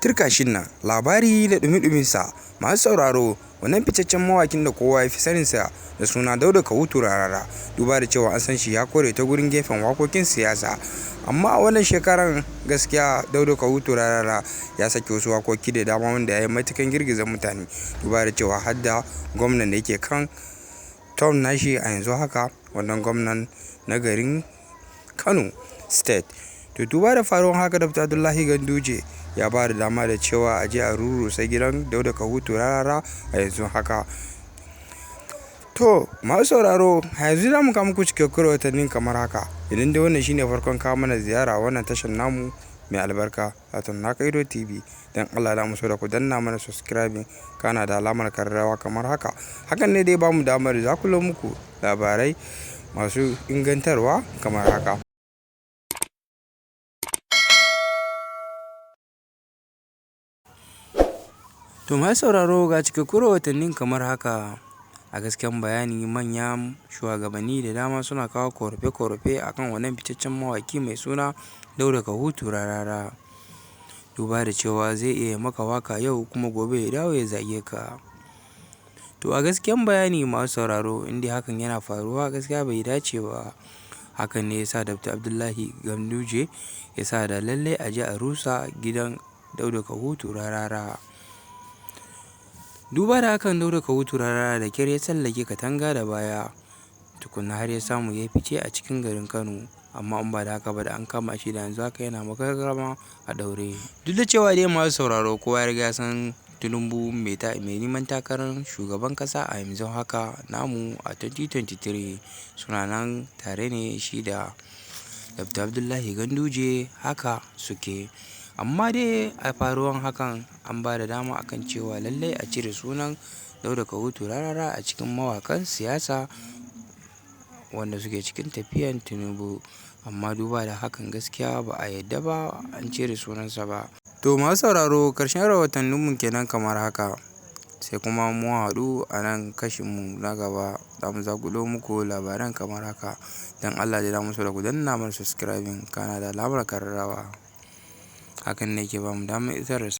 Turkashin nan labari da ɗumi-ɗuminsa. Masu sauraro, wannan fitaccen mawakin da kowa ya fi saninsa da suna Dauda Kahutu Rarara, duba da cewa an san shi ya kore ta gurin gefen waƙoƙin siyasa. Amma a wannan shekarar gaskiya Dauda Kahutu Rarara ya saki wasu waƙoƙi da dama wanda ya yi matuƙan girgiza mutane, duba da cewa har da gwamnan da yake kan tom nashi a yanzu haka, wannan gwamnan na garin Kano State. To duba da faruwar haka, Dr. Abdullahi Ganduje ya ba da dama da cewa a je a rurrusa gidan Dauda Kahutu Rarara a yanzu haka. To masu sauraro, a yanzu za mu kawo muku cikakkun rahotannin kamar haka. Idan dai wannan shine farkon kawo mana ziyara wannan tashar namu mai albarka, wato Naka Ido TV. Dan Allah da mu so da ku danna mana subscribing, kana da alamar kararrawa kamar haka. Hakan ne dai ba mu damar zakulo muku labarai masu ingantarwa kamar haka. To masu sauraro, ga cikakkun rahotannin kamar haka. A gaskiyan bayani, manyan shugabanni da dama suna kawo korafe-korafe akan wannan fitaccen mawaki mai suna Dauda Kahutu Rarara. Duba da cewa zai iya maka waka yau kuma gobe ya dawo ya zage ka. To a gaskiyan bayani masu sauraro, in dai hakan yana faruwa gaskiya bai dace ba. Hakan ne ya sa Dr. Abdullahi Ganduje ya sa da lallai a je a rusa gidan Dauda Kahutu Rarara. Duba da hakan, Dauda Kahutu Rarara da kyar ya tsallake katanga da baya tukunna har ya samu ya fice a cikin garin Kano. Amma in ba da haka ba, da an kama shi, da yanzu haka yana magargama a ɗaure. Duk da cewa dai masu sauraro kowa ya riga san Tinubu mai neman takarar shugaban ƙasa a yanzu haka namu a 2023 suna nan tare ne shi da Dr. Abdullahi Ganduje haka suke. Amma dai a faruwan hakan an ba da dama akan cewa lallai a cire sunan Dauda Kahutu Rarara a cikin mawakan siyasa wanda suke cikin tafiyan Tinubu. Amma duba da hakan gaskiya ba a yadda ba an cire sunansa ba. To masu sauraro, ƙarshen rahotanninmu kenan kamar haka. Sai kuma mu haɗu a nan kashinmu na gaba, za mu zakulo muku labaran kamar haka. Don Allah dai za mu so da ku danna mana subscribing, kana da alamar kararrawa. Hakan ne ke ba mu damar isar da